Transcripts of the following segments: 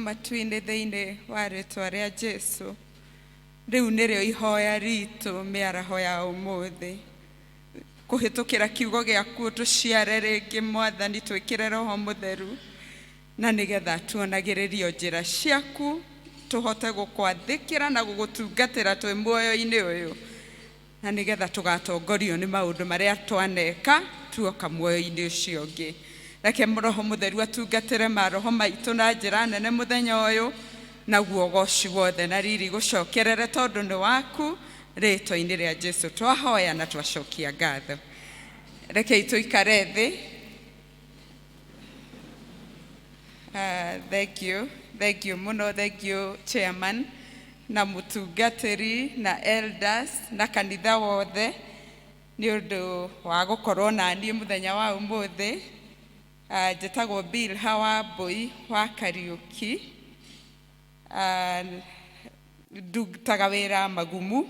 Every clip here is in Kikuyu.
matu-inĩ thĩinĩ wa rĩtwa rĩa Jesu, rĩu nĩrĩo ihoya ritũ mĩaraho ya ũmũthĩ. Kũhĩtũkĩra kiugo gĩaku ũtũciare rĩngĩ Mwathani, twĩkĩre Roho Mũtheru, na nĩgetha tuonagĩrĩrio njĩra ciaku, tũhote gũkwathĩkĩra na gũgũtungatĩra twĩ muoyo-inĩ ũyũ. Na nĩ getha tũgatongorio nĩ maũndũ marĩa twaneka tuoka muoyo-inĩ ũcio ũngĩ. Reke Roho Mũtheru atungatĩre maroho maitũ na njĩra nene mũthenya ũyũ, naguo ũgoci wothe na riri gũcokerere tondũ nĩ waku, rĩĩtwa-inĩ rĩa Jesu twahoya na twacokia ngatho. Rekei tũikare thĩ. Thank you, thank you mũno, thank you chairman na mũtungatĩri na elders na kanitha wothe nĩ ũndũ wa gũkorwo na niĩ mũthenya wa ũmũthĩ. Njĩtagwo Bilha Wambũi wa Kariũki. Ndutaga wĩra Magumu,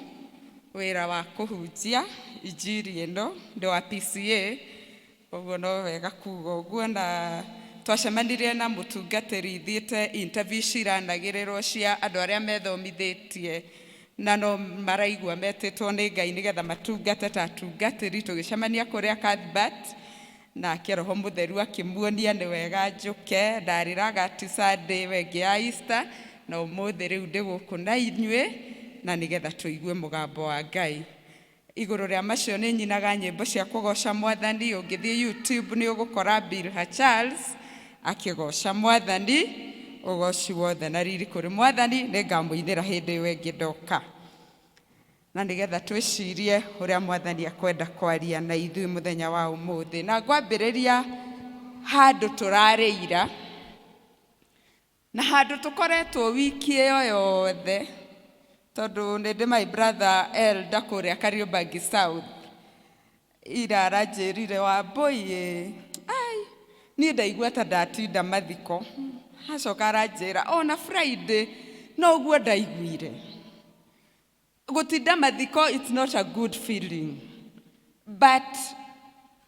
wĩra wa kũhunjia injiri ĩno, ndĩ wa PCEA. Ũguo no wega kuga ũguo na twacemanirie na mũtungatĩri thiĩte interview ciranagĩrĩrwo cia andũ arĩa methomithĩtie na no maraigua metĩtwo nĩ Ngai nĩgetha matungate ta atungatĩri tũgĩcemania kũrĩa Cuthbert nake Roho Mũtheru akĩmuonia nĩ wega njũke ndarĩraga ti Sunday ĩyo ĩngĩ ya Easter na ũmũthĩ rĩu ndĩ gũkũ na inyuĩ na nĩgetha tũigue mũgambo wa Ngai. Igũrũ rĩa macio nĩ nyinaga nyĩmbo cia kũgoca Mwathani. Ũngĩthiĩ YouTube nĩ ũgũkora Bilha Charles akĩgoca Mwathani. Ũgoci wothe na riri kũrĩ Mwathani. Nĩ ngamũinĩra hĩndĩ ĩyo ĩngĩ ndoka. Na nĩgetha twĩcirie ũrĩa Mwathani akwenda kwaria na ithuĩ mũthenya wa ũmũthĩ. Na ngwambĩrĩria handũ tũrarĩ ira. Na handũ tũkoretwo wiki ĩyo yothe, tondũ nĩ ndĩ my brother elder kũrĩa Kariobangi South, ira aranjĩrire Wambũi ĩ, ai, niĩ ndaigua ta ndatinda mathiko. Acoka aranjĩra ona Friday noguo ndaiguire. Gũtinda mathiko it's not a good feeling, but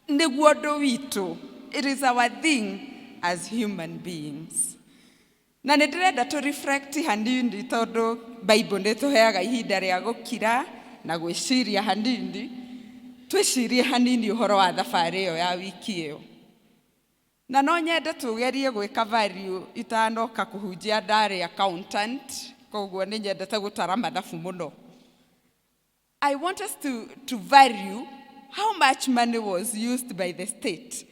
nĩguo ũndũ witũ, it is our thing as human beings. Na nĩ ndĩrenda tũ reflect hanini tondũ Bible nĩ ĩtũheaga ihinda rĩa gũkira na gwĩciria hanini, twĩcirie hanini ũhoro wa thabarĩ ĩyo ya wiki ĩyo. Na no nyende tũgerie gwĩka value itanoka kũhunjia ndarĩ accountant, koguo nĩ nyendete gũtara mathabu mũno. I want us to value how much money was used by the state.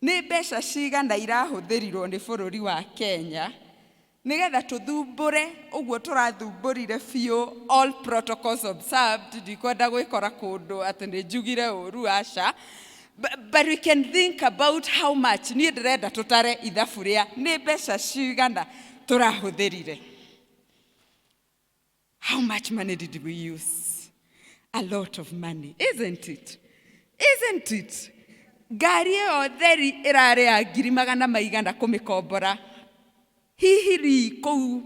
Nĩ mbeca cigana irahũthĩrirwo nĩ bũrũri wa Kenya nĩgetha tũthumbũre ũguo tũrathumbũrire biũ, all protocols observed, ndikwenda gwĩkora kũndũ atĩ nĩ njugire ũru, aca. But we can think about how much, niĩ ndĩrenda tũtare ithabu rĩa nĩ mbeca cigana tũrahũthĩrire. How much money did we use? A lot of money, isn't it? Isn't it? Ngari ĩyo theri ĩrarĩ ya ngiri magana maigana kũmĩkombora. Hihi ri kũu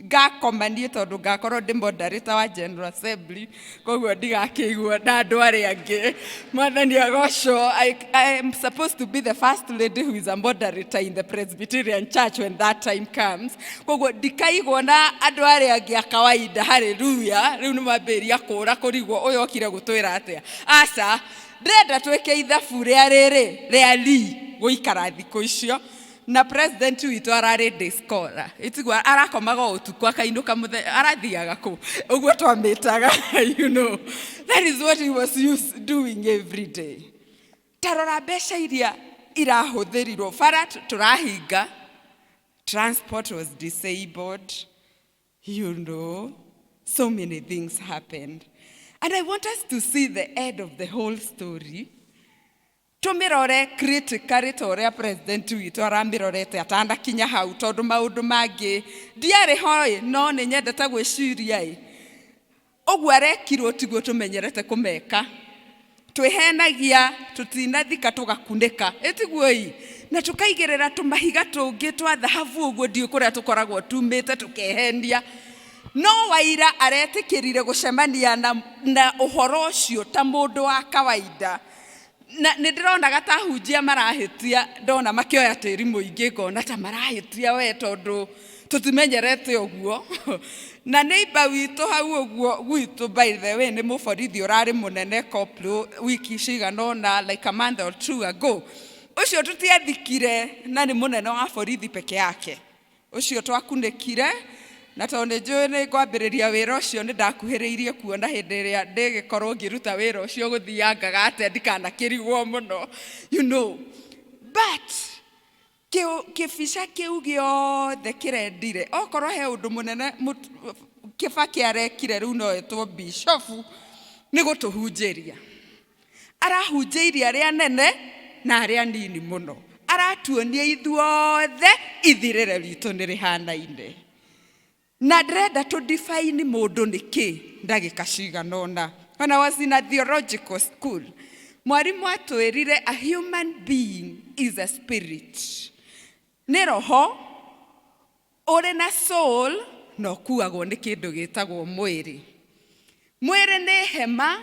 ngakoma niĩ tondũ ngakorwo ndĩ moderator wa General Assembly, koguo ndigakĩiguo na andũ arĩa angĩ. Mwathani agocwo, I am supposed to be the first lady who is a moderator in the Presbyterian Church when that time comes. Koguo ndikaigwo na andũ arĩa angĩ a kawaida, haleluya, rĩu nĩ mambĩrĩria kũra kũrigwo ũyũ okire gũtwĩra atĩa. Aca, ndĩrenda twĩke ithabu rĩa rĩrĩ rĩa Lee gũikara thikũ icio. Na president witũ ararĩ day scholar. Ĩtiguo arakomaga o ũtukũ akainũka mũthenya, arathiaga kũ? Ũguo twamĩtaga, you know. That is what he was used doing every day. Ta rora mbeca iria irahũthĩrirwo, bara tũrahinga, transport was disabled, you know, so many things happened. And I want us to see the end of the whole story. Tũmĩrore critically ta ũrĩa president witũ aramĩrorete atanakinya hau, tondũ maũndũ mangĩ ndiarĩ ho ĩ, no nĩ nyendete gwĩciria ĩ, ũguo arekirwo tiguo tũmenyerete kũmeka. Twĩhenagia tũtinathika tũgakunĩka, ĩtiguo ĩ, na tũkaigĩrĩra tũmahiga tũngĩ twa thahabu ũguo ndiũĩ kũrĩa tũkoragwo tumĩte tũkehenia. No Waira aretĩkĩrire gũcemania na ũhoro ũcio ta mũndũ wa kawaida. Na nĩ ndĩronaga ta ahunjia marahĩtia, ndona makĩoya tĩri mũingĩ ngona ta marahĩtia we, tondũ Tũtimenyerete ũguo. Na neighbor witũ hau ũguo gwitũ, by the way, nĩ mũborithi ũrarĩ mũnene koplo wiki cigana ũna, like a month or two ago. Ũcio tũtiathikire na nĩ mũnene wa borithi peke yake. Ũcio twakunĩkire, na tondũ nĩ njũĩ nĩ ngwambĩrĩria wĩra ũcio, nĩ ndakuhĩrĩirie kuona hĩndĩ ĩrĩa ndĩgĩkorwo ngĩruta wĩra ũcio gũthiangaga atĩa ndikanakĩrigwo mũno. But kĩbica kĩu gĩothe kĩrendire, okorwo he ũndũ mũnene Kĩbakĩ arekire rĩu no etwo bishofu, nĩ gũtũhunjĩria. Arahunjĩirie arĩa anene na arĩa anini mũno. Aratuonia ithuothe ithirĩre ritũ nĩ rĩhanaine. Na ndĩrenda tũ define mũndũ nĩ kĩ ndagĩka cigana ũna. When I was in a theological school, mwarimũ atwĩrire a human being is a spirit. Nĩ roho ũrĩ na soul na ũkuagwo nĩ kĩndũ gĩtagwo mwĩrĩ. Mwĩrĩ nĩ hema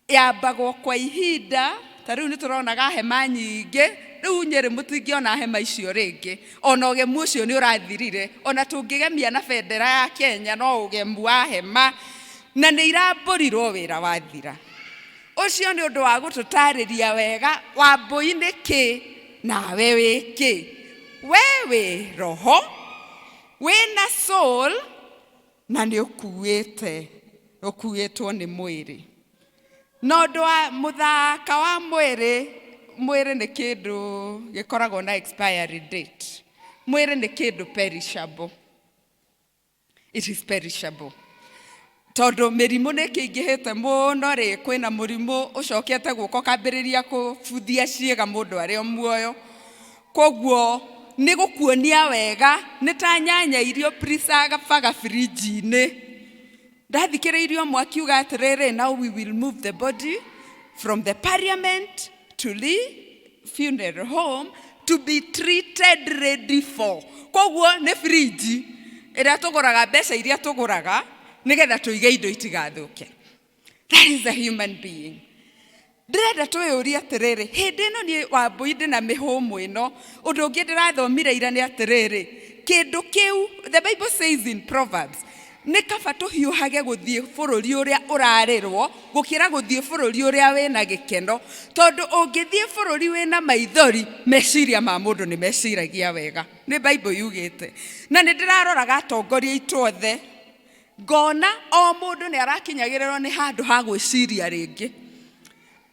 yambagwo kwa ihinda, ta rĩu nĩ tũronaga hema nyingĩ, rĩu Nyĩrĩ mũtingĩona hema icio rĩngĩ, ona ũgemu ũcio nĩ ũrathirire, ona tũngĩgemia na bendera ya Kenya no ũgemu wa hema, na nĩ irambũrirwo wĩra wathira. Ũcio nĩ ũndũ wa gũtũtarĩria wega Wambũi nĩ kĩ nawe wĩ kĩ. We wĩ roho, wĩna soul, na nĩ ũkuĩte, ũkuĩtwo nĩ mwĩrĩ. Na ũndũ wa mũthaka wa mwĩrĩ, mwĩrĩ nĩ kĩndũ gĩkoragwo na expiry date. Mwĩrĩ nĩ kĩndũ perishable. It is perishable. Tondũ mĩrimũ nĩ ĩkĩingĩhĩte mũno rĩ, kwĩna mũrimũ ũcokete gũka ũkambĩrĩria kũbuthia ciĩga mũndũ arĩ o muoyo. Koguo nĩ gũkuonia wega, nĩ ta nyanya iria ũpreservaga fridge-inĩ. Ndathikĩrĩirie ũmwe akiuga atĩrĩrĩ, now we will move the body from the parliament to Lee funeral home to be treated ready for. Koguo nĩ fridge ĩrĩa tũgũraga mbeca iria tũgũraga nĩgetha tũige indo itigathũke. That is a human being. Ndĩrenda twĩyũrie atĩrĩrĩ, hĩndĩ ĩno niĩ Wambũi ndĩna mĩhũmũ ĩno, ũndũ ũngĩ ndĩrathomire ira nĩ atĩrĩrĩ, kĩndũ kĩu, the Bible says in Proverbs, nĩ kaba tũhiũhage gũthiĩ bũrũri ũrĩa ũrarĩrwo gũkĩra gũthiĩ bũrũri ũrĩa wĩna gĩkeno, tondũ ũngĩthiĩ bũrũri wĩna maithori, meciria ma mũndũ nĩ meciragia wega. Nĩ Bible yugĩte. Na nĩ ndĩraroraga atongoria aitũ othe, ngona o mũndũ nĩ arakinyagĩrĩrwo nĩ handũ ha gwĩciria rĩngĩ.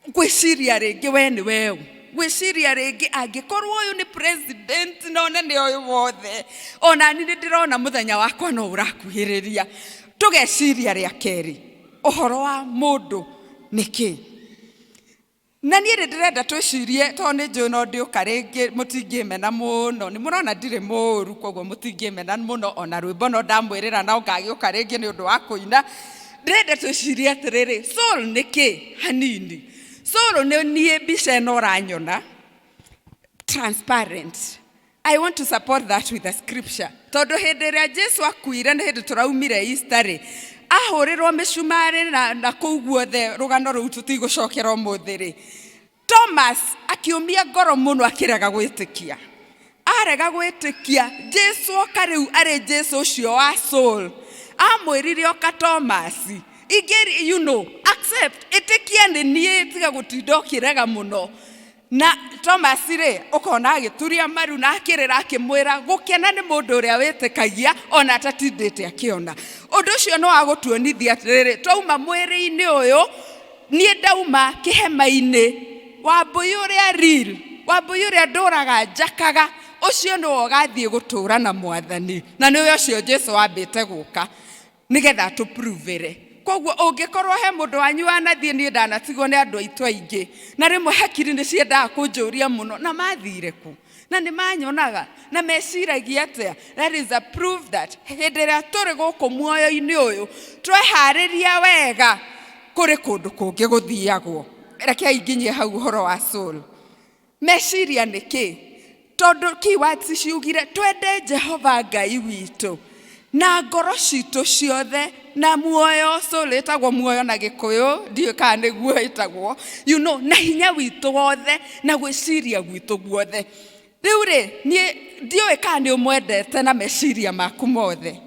Gwĩciria rĩngĩ we nĩ weũ. Gwĩciria rĩngĩ angĩkorwo ũyũ nĩ president na ũnene ũyũ wothe, ona niĩ nĩ ndĩrona mũthenya wakwa no ũrakuhĩrĩria. Tũgeciria rĩa kerĩ, ũhoro wa mũndũ nĩ kĩ? Na niĩ nĩ ndĩrenda twĩcirie, tondũ nĩ njũĩ no ndĩũka rĩngĩ, mũtingĩmena mũno. Nĩ mũrona ndirĩ mũũru, koguo mũtingĩmena mũno, ona rwĩmbo no ndamwĩrĩra no ngagĩũka rĩngĩ nĩ ũndũ wa kũina. Ndĩrenda twĩcirie atĩrĩrĩ, soul nĩ kĩ? Hanini. Soul nĩ niĩ mbica ĩno ũranyona, transparent. I want to support that with a scripture. Tondũ hĩndĩ ĩrĩa Jesu akuire nĩ hĩndĩ tũraumire Easter rĩ, ahũrĩrwo mĩcumarĩ na kũu guothe rũgano rũu tũtigũcokera ũmũthĩ rĩ. Thomas akĩũmia ngoro mũno akĩrega gwĩtĩkia. Arega gwĩtĩkia, Jesu oka rĩu arĩ Jesu ũcio wa soul. Amwĩrire oka Thomas, ingĩ, accept, ĩtĩkia nĩ niĩ, tiga gũtinda ũkĩrega mũno. Na Thomas rĩ, ũkona agĩturia maru na akĩrĩra akĩmwĩra, gũkena nĩ mũndũ ũrĩa wĩtĩkagia ona atatindĩte akĩona. Ũndũ ũcio nĩ wa gũtuonithia atĩrĩrĩ, twauma mwĩrĩ-inĩ ũyũ, niĩ ndauma kĩhema-inĩ, Wambũi ũrĩa real, Wambũi ũrĩa ndũraga njakaga, ũcio nĩwe ũgathiĩ gũtũũra na Mwathani, na nĩwe ũcio Jesu ambĩte gũka nĩgetha atũpruvĩre. Koguo ũngĩkorwo he mũndũ wanyu wanathiĩ, niĩ ndanatigwo nĩ andũ aitũ aingĩ, na rĩmwe hakiri nĩ ciendaga kũnjũria mũno, na mathire kũ? Na nĩ manyonaga, na meciragia atĩa? That is a proof that hĩndĩ ĩrĩa tũrĩ gũkũ muoyo-inĩ ũyũ, tweharĩria wega, kũrĩ kũndũ kũngĩ gũthiagwo. Rekei nginyie hau ũhoro wa soul. Meciria nĩ kĩ? Tondũ keywords ciugire twende Jehova Ngai witũ na ngoro citũ ciothe na muoyo, soul ĩtagwo muoyo na Gĩkũyũ, ndiũĩ kana nĩguo ĩtagwo, na hinya witũ wothe na gwĩciria gwitũ guothe. Rĩu rĩ, niĩ ndiũĩ kana nĩ ũmwendete na meciria maku mothe.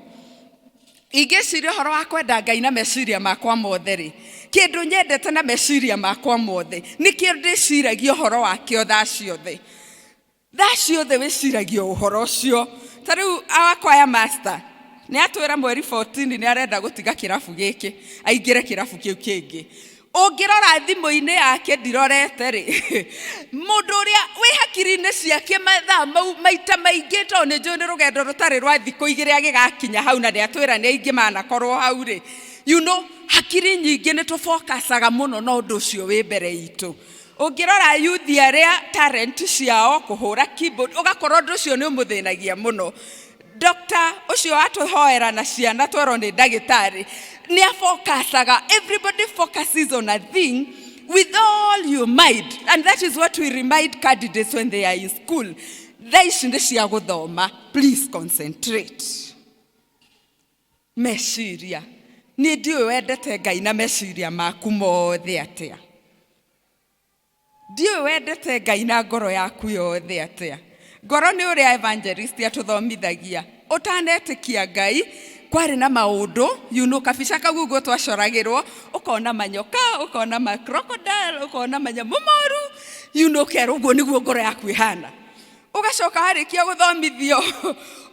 Ingĩciria ũhoro wa kwenda Ngai na meciria makwa mothe rĩ, kĩndũ nyendete na meciria makwa mothe nĩkĩo ndĩciragia ũhoro wakĩo thaa ciothe. Thaa ciothe wĩciragia ũhoro ũcio. Ta rĩu our choir master nĩ atwĩra mweri 14 nĩ arenda gũtiga kĩrabu gĩkĩ aingĩre kĩrabu kĩu kĩngĩ. Ũngĩrora thimũ-inĩ yake ndirorete rĩ, mũndũ ũrĩa wĩ hakiri-inĩ ciake mathaa mau maita maingĩ, tondũ nĩ njũĩ nĩ rũgendo rũtarĩ rwa thikũ igĩrĩ agĩgakinya hau, na nĩ atwĩra nĩ aingĩ manakorwo hau rĩ, you know, hakiri nyingĩ nĩ tũbokacaga mũno na ũndũ ũcio wĩ mbere itũ. Ũngĩrora yuthi arĩa talent ciao kũhũra keyboard, ũgakora ũndũ ũcio nĩ ũmũthĩnagia mũno. Doctor ũcio watũhoera na ciana twerwo nĩ ndagĩtarĩ nĩ afocusaga, everybody focuses on a thing with all your mind, and that is what we remind candidates when they are in school. Thaa ici nĩ cia gũthoma, please concentrate. Meciria, niĩ ndiũĩ wendete Ngai na meciria maku mothe atĩa. Ndiũĩ wendete Ngai na ngoro yaku yothe atĩa. Ngoro nĩ ũrĩa evangelist atũthomithagia. Ũtanetĩkia Ngai, kwarĩ na maũndũ, you know, kabica kau ũguo twacoragĩrwo, ũkona manyoka, ũkona ma crocodile, ũkona manyamũ moru, you know, ũkerwo ũguo nĩguo ngoro yaku ĩhana. Ũgacoka warĩkia gũthomithio,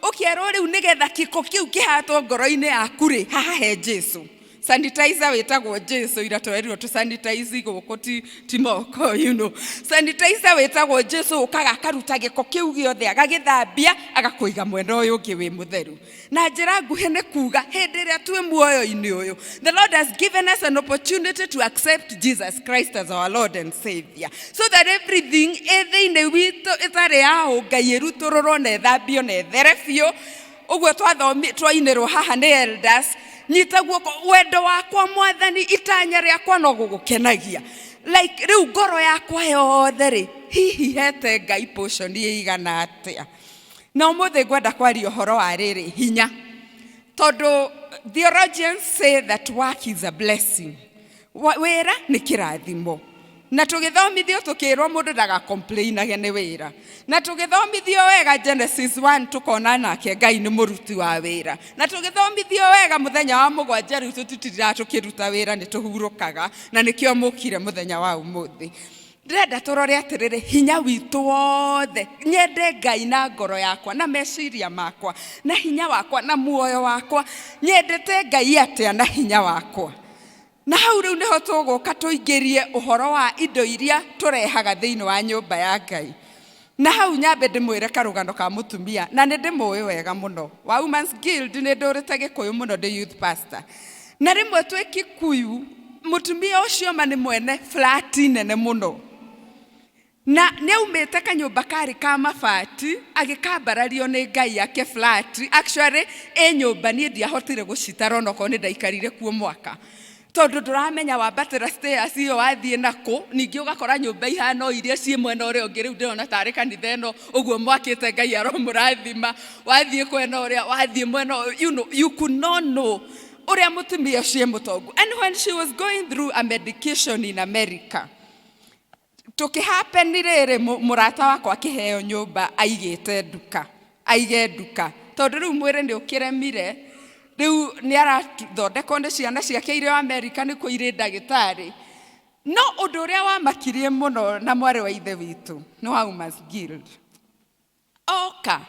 ũkerwo rĩu nĩgetha kĩko kĩu kĩhatwo ngoro-inĩ yaku rĩ, haha he Jesu. Sanitizer wĩtagwo Jesu, ira twerirwo tũ sanitize gũkũ ti, ti moko, you know. Sanitizer wĩtagwo Jesu ũkaga akaruta gĩko kĩu gĩothe, agagĩthambia, agakũiga mwena ũyũ ũngĩ wĩ mũtheru. Na njĩra nguhĩ nĩ kuga hĩndĩ ĩrĩa twĩ muoyo-inĩ ũyũ, the Lord has given us an opportunity to accept Jesus Christ as our Lord and Savior, so that everything ĩ thĩinĩ witũ ĩtarĩ ya ũngai ĩrutũrũrwo na ĩthambio na ĩthere biũ. Ũguo twainĩrwo haha nĩ elders, nyita guoko, wendo wakwa Mwathani, itanya rĩakwa no gũgũkenagia. Like rĩu ngoro yakwa yothe rĩ, hihi hete Ngai portion ĩigana atĩa? Na ũmũthĩ ngwenda kwaria ũhoro wa rĩrĩ hinya, tondũ theologians say that work is a blessing. Wĩra nĩ kĩrathimo. Na tũgĩthomithio tũkĩrwo mũndũ ndagacomplainage nĩ wĩra. Na tũgĩthomithio wega Genesis 1 tũkona nake Ngai nĩ mũruti wa wĩra. Na tũgĩthomithio wega mũthenya wa mũgwanja rĩu tũtitindaga tũkĩruta wĩra, nĩ tũhurũkaga, na nĩkĩo mũkire mũthenya wa ũmũthĩ. Ndĩrenda tũrore atĩrĩrĩ, hinya witũ wothe, nyende Ngai na ngoro yakwa, na meciria makwa, na hinya wakwa, na muoyo wakwa, nyendete Ngai atĩa na hinya wakwa. Na hau rĩu nĩho tũgũka tũingĩrie ũhoro wa indo iria tũrehaga thĩinĩ wa nyũmba ya Ngai. Na hau nyambe ndĩmwĩre karũgano ka mũtumia, na nĩ ndĩmũĩ wega mũno. Wa Women's Guild nĩ ndũrĩte Gĩkũyũ mũno ndĩ youth pastor. Na rĩmwe twĩ Kikuyu, mũtumia ũcio ma nĩ mwene flat nene mũno. Na nĩ aumĩte kanyũmba karĩ ka mabati, agĩkambarario nĩ Ngai ake flat. Actually, ĩ nyũmba niĩ ndiahotire gũcitara onokorwo nĩ ndaikarire kuo mwaka. Tondũ ndũramenya wambatĩra stairs ĩyo wathiĩ nakũ, ningĩ ũgakora nyũmba ihana o iria ciĩ mwena ũrĩa ũngĩ, rĩu ndĩrona tarĩ kanitha ĩno ũguo mwakĩte Ngai aromũrathima, wathiĩ kwena ũrĩa, wathiĩ mwena ũyũ, you know, you could not know ũrĩa mũtumia ũcio e mũtongu. And when she was going through a medication in America, tũkĩhappen rĩrĩ, mũrata wakwa akĩheo nyũmba aigĩte nduka, aige nduka, tondũ rĩu mwĩrĩ nĩ ũkĩremire, rĩu nĩ arathondekwo nĩ ciana ciake irĩ o America nĩkuo irĩ ndagĩtarĩ. No ũndũ ũrĩa wamakirie mũno na mwarĩ wa ithe witũ nĩ wa Women's Guild. Oka,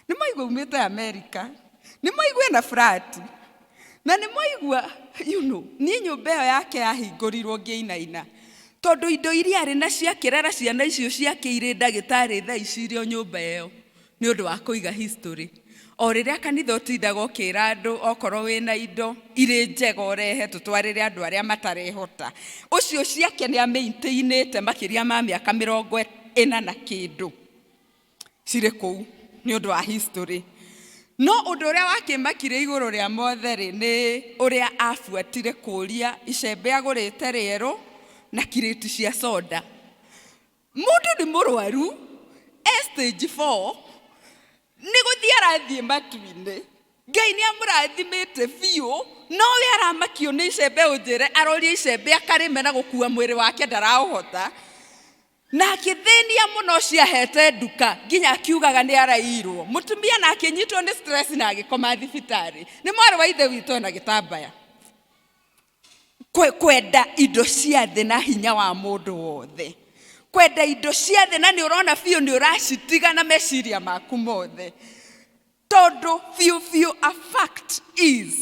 nĩ mwaigua umĩte America, nĩ mwaigua ena flat, na nĩ mwaigua, you know, niĩ nyũmba ĩyo yake yahingũrirwo ngĩinaina, tondũ indo iria arĩ nacio akĩrera ciana icio ciake irĩ ndagĩtarĩ thaa ici irĩ o nyũmba ĩyo, nĩ ũndũ wa kũiga history. O rĩrĩa kanitha ũtindaga ũkĩra andũ okorwo wĩna indo irĩ njega ũrehe tũtwarĩre andũ arĩa matarehota, ũcio ciake nĩ amaintainĩte makĩria ma mĩaka mĩrongo ĩna na kĩndũ cirĩ kũu nĩ ũndũ wa history. No ũndũ ũrĩa wakĩmakire igũrũ rĩa mothe rĩ, nĩ ũrĩa abuatire kũria icembe agũrĩte rĩerũ na kirĩti cia soda. Mũndũ nĩ mũrwaru, e stage 4, nĩ gũthiĩ arathiĩ matu-inĩ. Ngai nĩ amũrathimĩte biũ, no we aramakio nĩ icembe, ũnjĩre aroria icembe akarĩme na gũkua mwĩrĩ wake ndaraũhota. Na akĩthĩnia mũno ũcio ahete nduka nginya akiugaga nĩ arairwo. Mũtumia na akĩnyitwo nĩ stress na agĩkoma thibitarĩ. Nĩ mwarĩ wa ithe witũ ena gĩtambaya. Kwenda indo cia thĩ na hinya wa mũndũ wothe. Kwenda indo cia thĩ na nĩ ũrona biũ nĩ ũracitiga na meciria maku mothe. Tondũ biũ biũ a fact is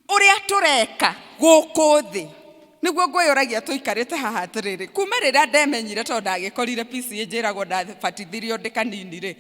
ũrĩa tũreka gũkũ thĩ nĩguo ngwĩyũragia tũikarĩte haha atĩrĩrĩ, kuma rĩrĩa ndemenyire tondũ ndagĩkorire PCEA njĩragwo ndabatithirio ndĩ kanini rĩ,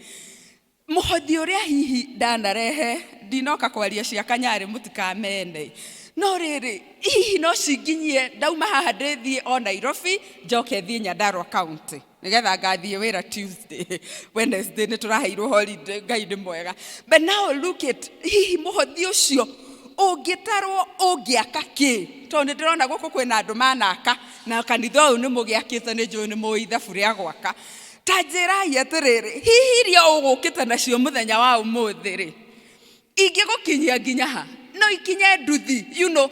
mũhothi ũrĩa hihi ndanarehe, ndinoka kwaria cia kanyarĩ mũtikamene, no rĩrĩ hihi no cinginyie ndauma haha ndĩthiĩ o Nairobi njoke thiĩ Nyandarua County nĩgetha ngathiĩ wĩra Tuesday, Wednesday nĩ tũraheirwo holiday, Ngai nĩ mwega. But now look at hihi mũhothi ũcio ũngĩtarwo ũngĩaka kĩ, tondũ nĩ ndĩrona gũkũ kwĩna andũ manaka na kanitha ũyũ nĩ mũgĩakĩte, nĩ njũĩ nĩ mũĩ ithabu rĩa gwaka. Ta njĩrai atĩrĩrĩ, hihi iria ũgũkĩte nacio mũthenya wa ũmũthĩ rĩ, ingĩgũkinyia nginya ha? No ikinye nduthi, you know,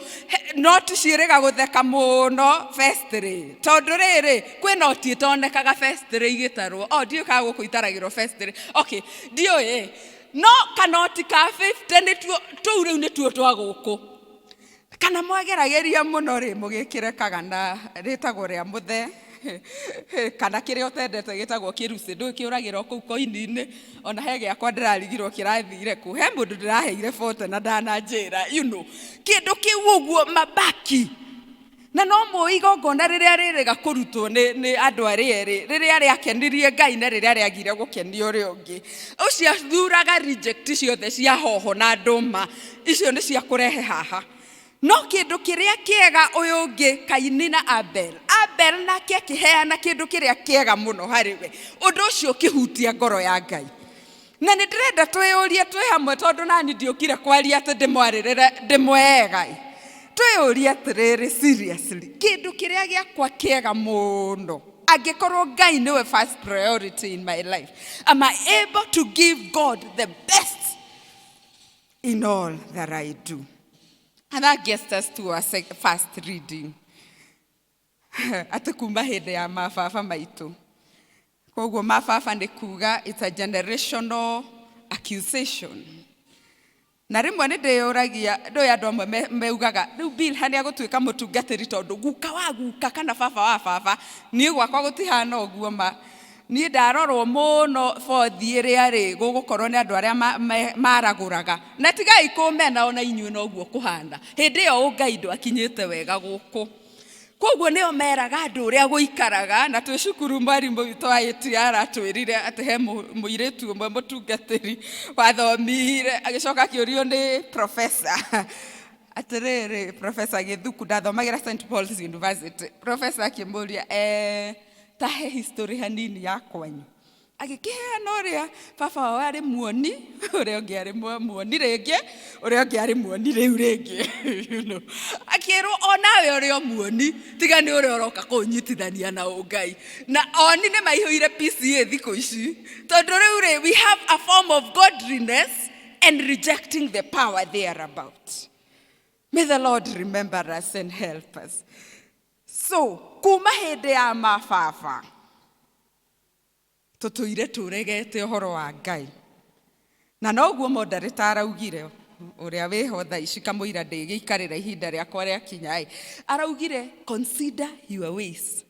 noti ciĩrĩga gũtheka mũno first rĩ, tondũ rĩrĩ kwĩ noti ĩtonekaga first rĩ igĩtarwo. Oh, ndiũĩ kana gũkũ itaragĩrwo first rĩ. Okay, ndiũĩ, no kanoti ka 50 nĩtuo tũu rĩu nĩtuo twa gũkũ. Kana mwagerageria mũno rĩ, mũgĩkĩre kagana rĩtagwo rĩa mũthee kana kĩrĩa ũtendete gĩtagwo kĩrucĩ, ndũĩ kĩũragĩra kũu koini-inĩ. Ona he gĩakwa ndĩrarigirwo kĩrathire kũ, he mũndũ ndĩraheire 40 na ndananjĩra, you know, kĩndũ kĩu ũguo mabaki. Na no mũĩ igongona rĩrĩa rĩrĩga kũrutwo nĩ andũ arĩa erĩ, rĩrĩa rĩakenirie Ngai na rĩrĩa rĩagire gũkenia ũrĩa ũngĩ. Ũcio athuraga reject ciothe cia hoho na ndũma, icio nĩ cia kũrehe haha. No kĩndũ kĩrĩa kĩega ũyũ ũngĩ Kaini na Abel, Abel nake akĩheana kĩndũ kĩrĩa kĩega mũno harĩ we, ũndũ ũcio ũkĩhutia ngoro ya Ngai. Na nĩ ndĩrenda twĩyũrie twĩ hamwe, tondũ nani ndiũkire kwaria atĩ ndĩmwarĩrĩre ndĩmwega. Twĩyũrie atĩrĩrĩ seriously, kĩndũ kĩrĩa gĩakwa kĩega mũno, angĩkorwo Ngai nĩwe first priority in my life, am I able to give God the best in all that I do? And that gets us to our first reading. Atĩ kuma hĩndĩ ya mababa maitũ. Koguo mababa nĩ kuga it's a generational accusation. Na rĩmwe nĩ ndĩyũragia, ndũĩ andũ amwe meugaga, rĩu Bill nĩ agũtuĩka mũtungatĩri tondũ guka wa guka kana baba wa baba, niĩ gwakwa gũtihana ũguo ma. Niĩ ndarorwo mũno bothi ĩrĩa rĩ, gũgũkorwo nĩ andũ arĩa maragũraga. Na tigai kũmena ona inyuĩ noguo kũhana. Hĩndĩ ĩyo ũngai ndwakinyĩte wega gũkũ. Koguo nĩo meraga andũ ũrĩa gũikaraga, na twĩ cukuru mwarimũ witũ wa ATR atwĩrire atĩ he mũirĩtu ũmwe mũtungatĩri wathomire, agĩcoka akĩũrio nĩ professor. Atĩrĩrĩ, Professor Gĩthuku, ndathomagĩra St. Paul's University. Professor akĩmũria, ta he history hanini ya kwanyu. Agĩkĩheana ũrĩa baba wao arĩ muoni, ũrĩa ũngĩ arĩ muoni rĩngĩ, ũrĩa ũngĩ arĩ muoni rĩu rĩngĩ. You know. Akĩrwo onawe ũrĩ o muoni, tiga nĩ ũrĩa ũroka kũnyitithania na ũngai. Na oni nĩ maihũire PCEA thikũ ici. Tondũ rĩu rĩ, we have a form of godliness and rejecting the power thereabout. May the Lord remember us and help us. So, kuma hĩndĩ ya mababa, tũtũire tũregete ũhoro wa Ngai. Na noguo moderator araugire, ũrĩa wĩho thaa ici kamũira ndĩgĩikarĩra ihinda rĩakwa rĩakinya ĩ, araugire consider your ways.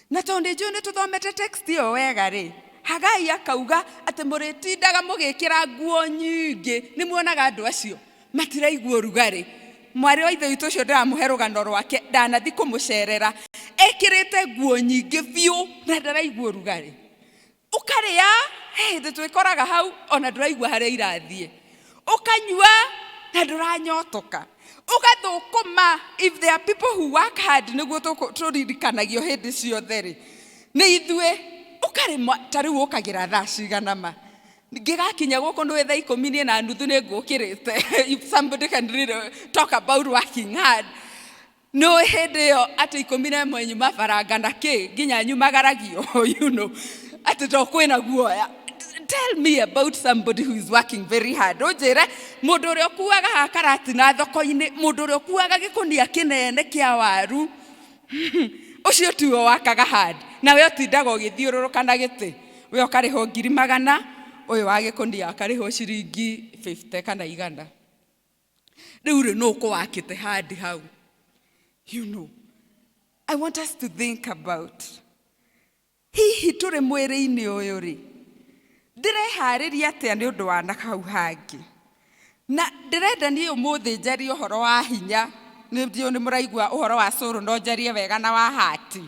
Na tondũ nĩ njũĩ nĩ tũthomete text ĩyo wega rĩ, Hagai akauga atĩ mũrĩtindaga mũgĩkĩra nguo nyingĩ, nĩ muonaga andũ acio matiraigua ũrugarĩ. Mwarĩ wa ithe witũ ũcio ndĩramũhe rũgano rwake, ndanathi kũmũcerera, ekĩrĩte nguo nyingĩ biũ na ndaraigua ũrugarĩ. Ũkarĩa, he hĩndĩ twĩkoraga hau ona ndũraigua harĩa irathiĩ. Ũkanyua na ndũranyotoka. Ũgathũkũma, if there are people who work hard, nĩguo tũririkanagio hĩndĩ ciothe rĩ, nĩ ithuĩ. Ũkarĩma, ta rĩu ũkagĩra thaa cigana ma. Ngĩgakinya gũkũ nĩ thaa ikũmi niĩ na nuthu nĩ ngũkĩrĩte. If somebody can really talk about working hard. Nĩ hĩndĩ ĩyo atĩ 11 nyuma baranga na kĩ, nginya nyumagaragio, you know, atĩ to kwĩna guoya. Tell me about somebody who is working very hard. Ũnjĩre mũndũ ũrĩa ũkuaga haha karatina thoko-inĩ, mũndũ ũrĩa ũkuaga gĩkũnia kĩnene kĩa waru, Ũcio tiwe wakaga handi, nawe ũtindaga ũgĩthiũrũrũka na gĩtĩ. We ũkarĩhwo ngiri magana, ũyũ wa gĩkũnia akarĩhwo ciringi 50 kana 100. Rĩu rĩ, nũ ũkũwakĩte handi hau? I want us to think about, hihi tũrĩ mwĩrĩ-inĩ ũyũ rĩ, ndĩreharĩria atĩa nĩ ũndũ wa na hau hangĩ? Na ndĩrenda niĩ ũmũthĩ njarie ũhoro wa hinya. Nĩ ndiũĩ nĩ mũraigua ũhoro wa soul, no njarie wega na wa heart.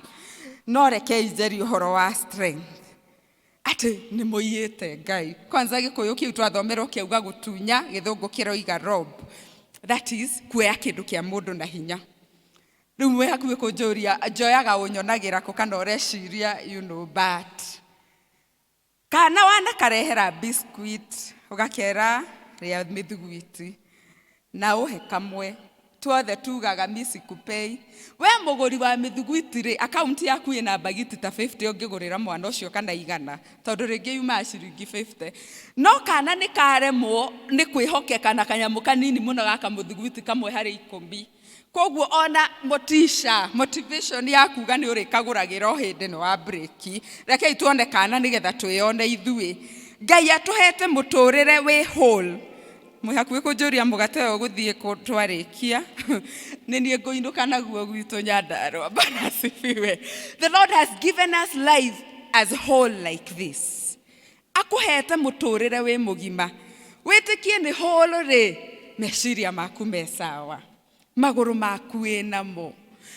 No rekei njarie ũhoro wa strength. Atĩ nĩ mũiyĩte Ngai. Kwanza Gĩkũyũ kĩu twathomerwo kĩauga gũtunya, Gĩthũngũ kĩroiga rob. That is, kuoya kĩndũ kĩa mũndũ na hinya. Rĩu mwĩ hakuhĩ kũnjũria, njoyaga ũnyonagĩra kũ kana ũreciria, but kana wanakarehera biscuit, ũgakera rĩa mĩthuguiti, na ũhe kamwe. Tuothe tugaga mi sikupei. We mũgũri wa mĩthuguiti rĩ, akaunti yaku ĩna mbagiti ta 50 ũngĩgũrĩra mwana ũcio kana 100, tondũ rĩngĩ yumaga ciringi 50. No kana nĩ karemwo nĩ kwĩhokeka na kanyamũ kanini mũno gaka mũthuguiti kamwe harĩ 10. Koguo ona motisha, motivation ya kuga nĩ ũrĩkagũragĩra o hĩndĩ nĩ wa break. Rekei tuone kana nĩgetha twĩyone ithuĩ. Ngai atũhete mũtũrĩre wĩ whole. Mwĩ hakuhĩ kũnjũria mũgate ũyũ ũgũthiĩ kũ twarĩkia. Nĩ niĩ ngũinũka naguo gwitũ Nyandarua. Bwana asifiwe. The Lord has given us life as whole like this. Akũhete mũtũrĩre wĩ mũgima. Wĩtĩkie nĩ whole rĩ, meciria maku me sawa. Magũrũ maku wĩ namo.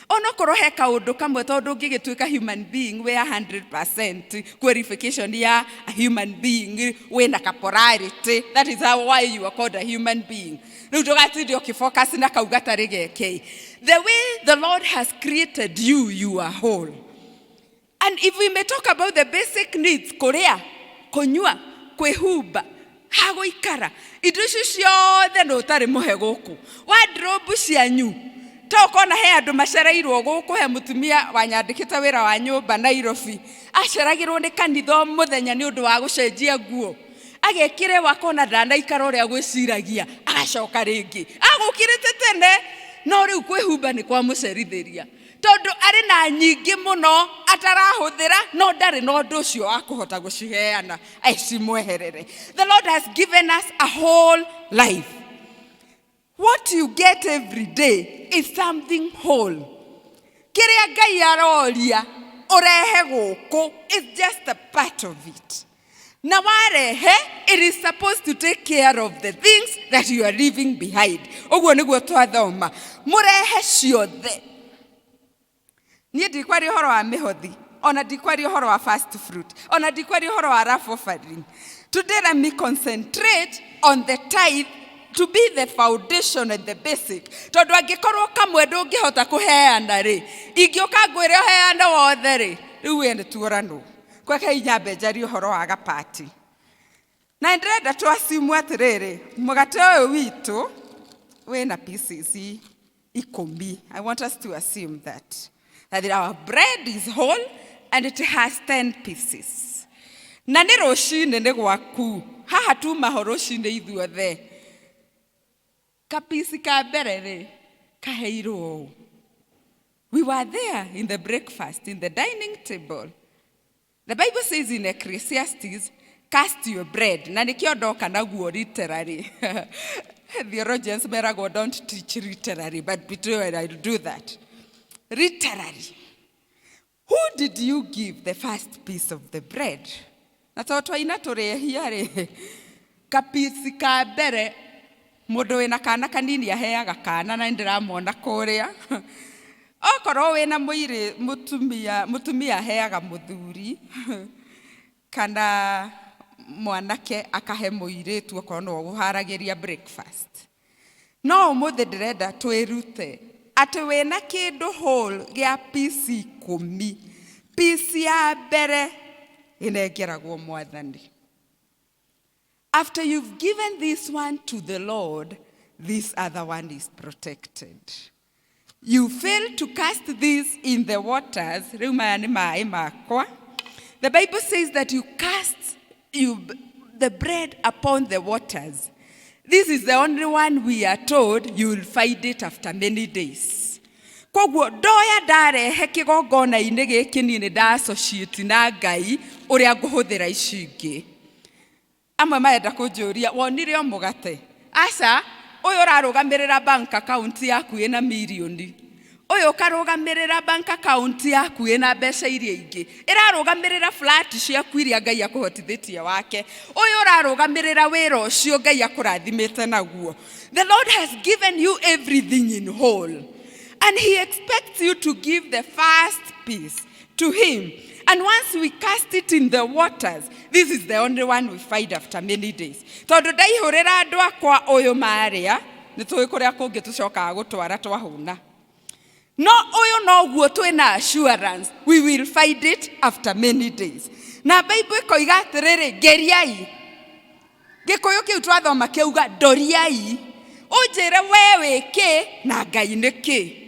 Onokorwo he kaũndũ kamwe, tondũ ũngĩgĩtuĩka human being wĩ 100% qualification ya a human being wĩ na caporality. That is how why you are called a human being. Rĩu ndũgatinde ũkĩfocus na kau gatarĩ geke. The way the Lord has created you, you are whole. And if we may talk about the basic needs, kũrĩa, kũnyua, kwĩhumba, ha gũikara, indo icio ciothe nĩ ũtarĩ mũhe gũkũ. Wardrobe cianyu, to ũkona he andũ macereirwo gũkũ, he mũtumia wanyandĩkĩte wĩra wa nyũmba Nairobi, aceragĩrwo nĩ kanitha o mũthenya nĩ ũndũ wa gũcenjia nguo. Agekĩre wakona ndanaikara ũrĩa gwĩciragia, agacoka rĩngĩ. Agũkĩrĩte tene, no rĩu kwĩhumba nĩ kwamũcerithĩria. Tondũ arĩ na nyingĩ mũno atarahũthĩra, no ndarĩ na ũndũ ũcio wa kũhota gũciheana acimweherere. The Lord has given us a whole life. What you get every day is something whole. Kĩrĩa Ngai aroria ũrehe gũkũ is just a part of it. Na warehe, it is supposed to take care of the things that you are leaving behind. Ũguo nĩguo twathoma. Mũrehe ciothe. Niĩ ndikwaria ũhoro wa mĩhothi, ona ndikwaria ũhoro wa first fruit, ona ndikwaria ũhoro wa love offering. Today let me concentrate on the tithe to be the foundation and the basic. Tondũ angĩkorwo kamwe ndũngĩhota kũheana rĩ, ingĩũka ngwĩre ũheane wothe rĩ, rĩu we nĩ tuoranwo. Kwekei nyambe njarie ũhoro wa gapati. Na ndĩrenda twasimu atĩrĩrĩ, mũgate ũyũ witũ wĩna pieces 10. I want us to assume that our bread is whole and it has 10 pieces. Na nĩ rũcinĩ nĩ gwaku. Haha tuma ho rũcinĩ ithuothe. Kapisi ka mbere rĩ, kaheirwo ũũ. We were there in the breakfast, in the dining table. The Bible says in Ecclesiastes, cast your bread. Na nĩkĩo ndoka naguo literally. Theologians meragwo don't teach literally, but between I do that. Literally. Who did you give the first piece of the bread? Na tondũ twaina tũrĩ ehia rĩ, kapisi ka mbere, mũndũ wĩna kana kanini aheaga kana, na nĩndĩramona kũrĩa. Okorwo wĩna mũirĩ, mũtumia aheaga mũthuri, kana mwanake akahe mũirĩtu okorwo nĩwe ũharagĩria breakfast. No ũmũthĩ ndĩrenda twĩrute atĩ wĩna kĩndũ whole gĩa piece 10, piece ya mbere ĩnengeragwo Mwathani. After you've given this one to the Lord, this other one is protected. You fail to cast this in the waters. Rĩu maya nĩ maĩ makwa. The Bible says that you cast the bread upon the waters. This is the only one we are told you will find it after many days. Koguo ndoya ndarehe kĩgongona-inĩ gĩkĩ, niĩ nĩ nda associate na Ngai ũrĩa ngũhũthĩra ici ingĩ. Amwe marenda kũnjũria, wonire o mũgate? Aca, ũyũ ũrarũgamĩrĩra bank account yaku ĩna mirioni, ũyũ ũkarũgamĩrĩra bank account yaku ĩna mbeca iria ingĩ, ĩrarũgamĩrĩra flat ciaku iria Ngai akũhotithĩtie wake, ũyũ ũrarũgamĩrĩra wĩra ũcio Ngai akũrathimĩte naguo. The Lord has given you everything in whole, and he expects you to give the first piece to him. And once we cast it in the waters, this is the only one we find after many days. Tondũ ndaihũrĩra andũ akwa ũyũ marĩa, nĩ tũĩ kũrĩa kũngĩ tũcokaga gũtwara twahũna. No ũyũ noguo twĩna assurance we will find it after many days. Na Bible ĩkoiga atĩrĩrĩ, geriai. Gĩkũyũ kĩu twathoma kĩauga ndoriai. Ũnjĩre we wĩ kĩ na Ngai nĩ kĩ.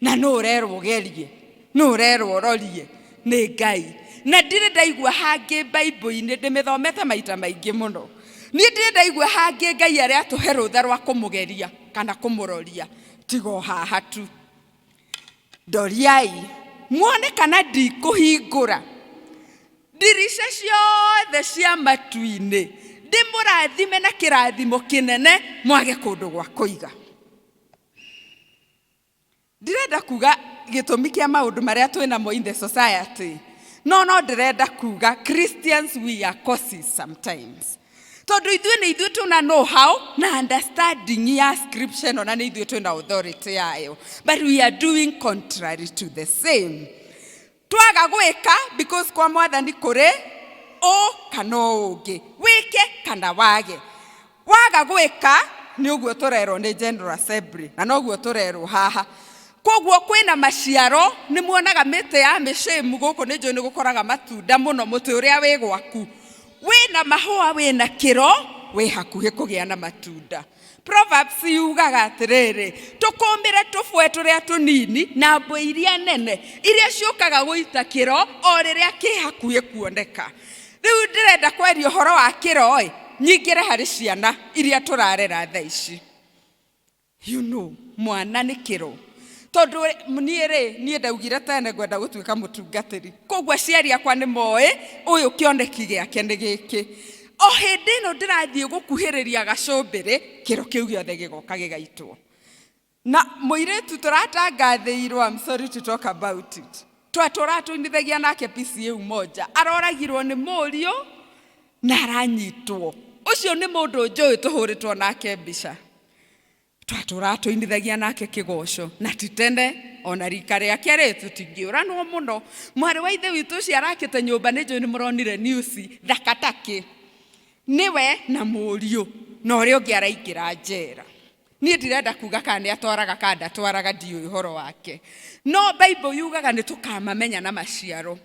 Na nũ ũrerwo ũgerie, nũ ũrerwo ũrorie? Nĩ Ngai. Na ndirĩ ndaigua hangĩ Bible-inĩ, ndĩmĩthomete maita maingĩ mũno, niĩ ndirĩ ndaigua hangĩ Ngai arĩa atũhe rũtha rwa kũmũgeria kana kũmũroria, tiga o haha tu. Ndoriai muone kana ndikũhingũra ndirica ciothe cia matu-inĩ, ndĩmũrathime na kĩrathimo kĩnene mwage kũndũ gwa kũiga. Ndirenda kuga gĩtũmi kĩa maũndũ marĩa twĩnamo in the society, no ndĩrenda kuga Christians, we are causes sometimes, tondũ ithuĩ nĩ ithuĩ tũna know how na understanding ya scripture ĩno, na nĩ ithuĩ twĩna authority yayo, but we are doing contrary to the same. Twaga gwĩka, because kwa Mwathani kũrĩ ũ kana ũngĩ, wĩke kana wage. Waga gwĩka, nĩ ũguo tũrerwo nĩ General Assembly, na noguo tũrerwo haha. Koguo kwĩna maciaro, nĩ muonaga mĩtĩ ya mĩcĩmu gũkũ, nĩ njũĩ nĩ gũkoraga matunda mũno. Mũtĩ ũrĩa wĩ gwaku wĩna mahũa, wĩna kĩro, wĩ hakuhĩ kũgĩa na matunda. Proverbs yugaga atĩrĩrĩ, tũkũmĩre tũbwe tũrĩa tũnini na mbwe iria nene iria ciũkaga gũita kĩro o rĩrĩa kĩ hakuhĩ kuoneka. Rĩu ndĩrenda kwaria ũhoro wa kĩro ĩ, nyingĩre harĩ ciana iria tũrarera thaa ici. Mwana nĩ kĩro, tondũ niĩ rĩ, niĩ ndaugire tene ngwenda gũtuĩka mũtungatĩri. Koguo aciari akwa nĩ moĩ ũyũ kĩoneki gĩake nĩ gĩkĩ. O hĩndĩ ĩno ndĩrathiĩ gũkuhĩrĩria gacũmbĩrĩ, kĩro kĩu gĩothe gĩgoka gĩgaitwo. Na mũirĩtu tũratangathĩirwo, I'm sorry to talk about it, twatũra tũinithagia nake PCA Umoja, aroragirwo nĩ mũriũ na aranyitwo. Ũcio nĩ mũndũ njũĩ tũhũrĩtwo nake mbica, twatũra tũinithagia nake kĩgoco, na ti tene ona rika rĩake rĩ, tũtingĩũranwo mũno. Mwarĩ wa ithe witũ ũcio arakĩte nyũmba, nĩ njũĩ nĩ mũronire news thakatakĩ, nĩwe na mũriũ, na ũrĩa ũngĩ araingĩra njera. Niĩ ndirenda kuga kana nĩ atwaraga kana ndatwaraga, ndiũĩ ũhoro wake, no Bible yugaga nĩ tũkamamenya na maciaro.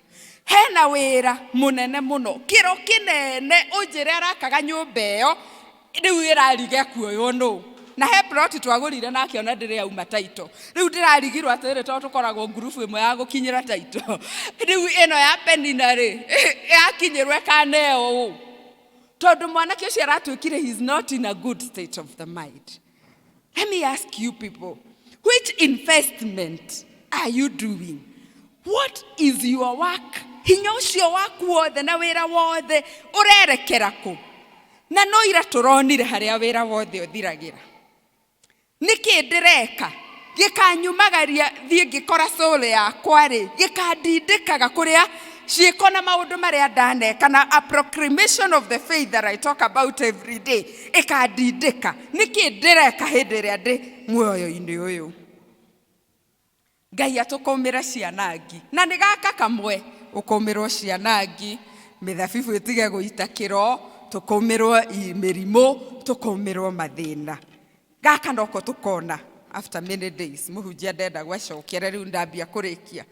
Hena wĩra mũnene mũno, kĩro kĩnene. Ũnjĩre arakaga nyũmba ĩyo rĩu ĩrariga kuoywo nũ? Na he plot twagũrire nake, ona ndĩrĩ auma title. Rĩu ndĩrarigirwo atĩrĩrĩ, tondũ tũkoragwo ngurubu ĩmwe ya gũkinyĩra title, rĩu ĩno ya Penina rĩ, yakinyĩrwo ĩkaneo ũ? Tondũ mwanake ũcio aratuĩkire he is not in a good state of the mind. Let me ask you people, which investment are you doing? What is your work? Hinya ũcio waku wothe na wĩra wothe ũrerekera kũ? Na no ira tũronire harĩa wĩra wothe ũthiragĩra. Nĩkĩ ndĩreka gĩkanyumagaria thiĩ ngĩkora soul yakwa rĩ, gĩkandindĩkaga kũrĩa ciĩko na maũndũ marĩa ndaneka na a proclamation of the faith that I talk about every day ĩkandindĩka? Nĩkĩ ndĩreka hĩndĩ ĩrĩa ndĩ muoyo-inĩ ũyũ? Ngai atũkũmĩre ciana ngi, na nĩ gaka kamwe ũkũmĩrwo ciana ngi, mĩthabibũ ĩtige gũita kĩro, tũkũmĩrwo mĩrimũ, tũkũmĩrwo mathĩna. Gaka noko tũkona after many days. Mũhunjia ndenda gwacokere, rĩu ndambia kũrĩkia.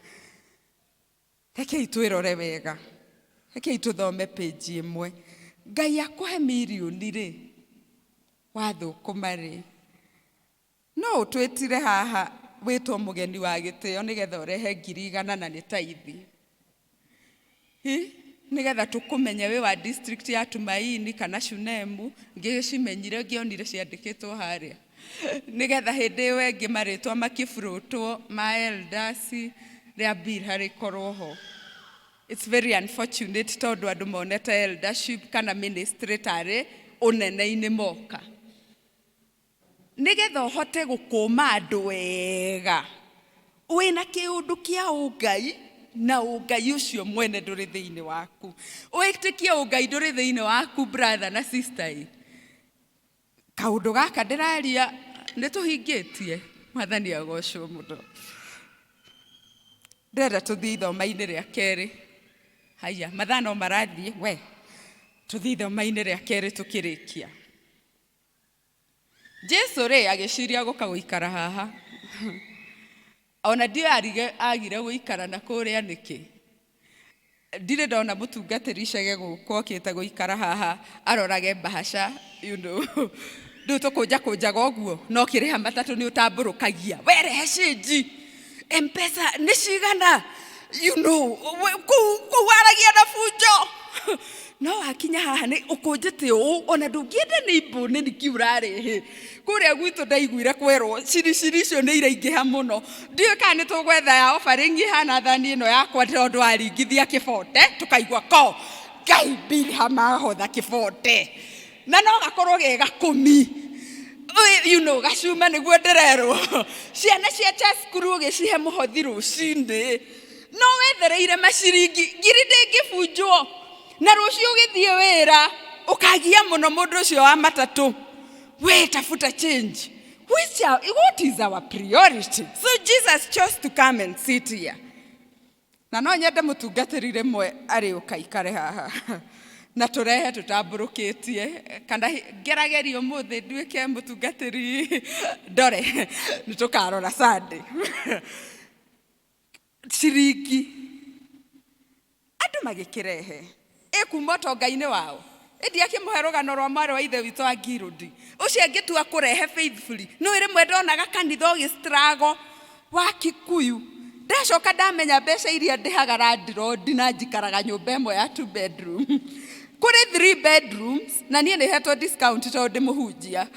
Rekei twĩrore wega, rekei tũthome page ĩmwe. Ngai akũhe mirioni rĩ, wathũkũma rĩ, no ũtwĩtire haha wĩtwo mũgeni wa gĩtĩo nĩgetha ũrehe 100,000 na nĩ taithi. Hi, nĩgetha tũkũmenye wĩ wa district ya Tumaini kana Shunemu. Ngĩcimenyire, ngĩonire ciandĩkĩtwo harĩa. Nĩgetha hĩndĩ ĩyo ĩngĩ marĩtwa makĩburũtwo ma elders rĩa Bilha rĩkorwo ho. It's very unfortunate tondũ andũ monete eldership kana ministry tarĩ ũnene-inĩ moka. Nĩgetha ũhote gũkũma andũ wega, wĩna kĩũndũ kĩa ũngai na ũngai ũcio mwene ndũrĩ thĩinĩ waku. Wĩtĩkie ũngai ndũrĩ thĩinĩ waku brother na sister ĩ. Kaũndũ gaka ndĩraria nĩ tũhingĩtie, Mwathani agocwo mũno. Ndĩrenda tũthiĩ ithoma-inĩ rĩa kerĩ. Haiya, mathaa no marathiĩ we. Tũthiĩ ithoma-inĩ rĩa kerĩ tũkĩrĩkia. Jesu rĩ agĩciria gũka gũikara haha. Ona ndiũĩ arige agire gũikara na kũrĩa nĩkĩ. Ndirĩ ndona mũtungatĩri icege gũkũ okĩte gũikara haha arorage mbahaca you know. Rĩu tũkũnjakũnjaga ũguo no ũkĩrĩha matatũ nĩ ũtambũrũkagia we rehe cĩnji Mpesa nĩ cigana you know kũu kũu waragia na bunjo no wakinya haha nĩ ũkũnjĩte ũũ ona ndũngĩenda nĩ imbũ nĩ nĩkĩ ũrarehe kũrĩa gwitũ ndaiguire kwerwo ciriciri icio nĩ iraingĩha mũno ndiũĩ kana nĩ tũgwetha ya offering ĩhana thani ĩno yakwa tondũ waringithia kĩbote tũkaigua ko Ngai Bilha mahotha kĩbote na no gakorwo ge gakũmi you know gacuma nĩguo ndĩrerwo ciana cia cukuru ũgĩcihe mũhothi rũcinĩ no wethereire maciringi ngiri ndĩngĩbunjwo na rũciũ ũgĩthiĩ wĩra ũkagia mũno mũndũ ũcio wa matatũ we tafuta change which are, what is our priority so Jesus chose to come and sit here na no nyende mũtungatĩri rĩmwe arĩ ũkaikare haha na tũrehe tũtambũrũkĩtie kana ngeragerie ũmũthĩ nduĩke mũtungatĩri ndore nĩ tũkarora Sunday ciringi andũ magĩkĩrehe ĩ kuma ũtonga-inĩ wao ĩndi akĩmũhe rũgano rwa mwarĩ wa ithe witũ wa Ngirũndi ũcio angĩtua kũrehe faithfully nĩ rĩmwe ndonaga kanitha ũgĩ struggle wa Kikuyu ndacoka ndamenya mbeca iria ndĩhaga landlord na njikaraga nyũmba ĩmwe ya two bedroom kũrĩ three bedrooms na niĩ nĩ hetwo discount tondũ ndĩ mũhunjia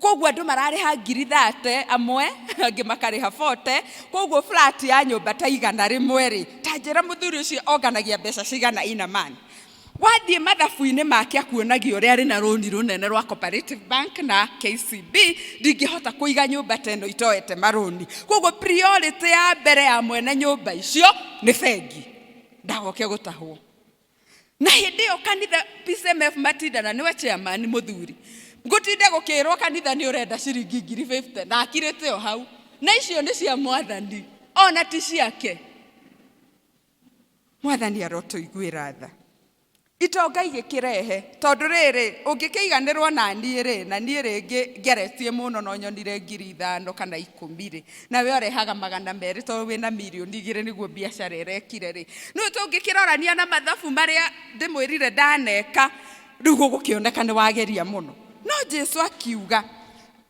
koguo andũ mararĩha ngiri 30 amwe angĩ makarĩha 40 koguo flat ya nyũmba ta 100 rĩ ta njĩra mũthuri ũcio onganagia mbeca cigana ina man wathiĩ mathabu-inĩ make akuonagia ũrĩa arĩ na rũni rũnene rwa Cooperative Bank na KCB ndingĩhota kũiga nyũmba ta ĩno itoete marũni koguo priority ya mbere ya mwene nyũmba icio nĩ bengi ndagoke gũtahwo na hĩndĩ ĩyo kanitha PCMF matinda na nĩwe chairman mũthuri ngũtinde gũkĩrwo kanitha nĩ ũrenda ciringi ngiri 50 na akirĩte o hau na icio nĩ cia mwathani ona ti ciake mwathani arotũiguĩra tha itonga igĩkĩrehe tondũ rĩrĩ ũngĩkĩiganĩrwo na niĩ rĩ na niĩ rĩngĩ ngeretie mũno no nyonire ngiri 5 kana 10 rĩ nawe ũrehaga 200 tondũ wĩna mirioni 2 nĩguo biacara ĩrekire rĩ nĩũ tũngĩkĩrorania na mathabu marĩa ndĩmwĩrire ndaneka rĩu gũgũkĩoneka nĩ wageria mũno no Jesu akiuga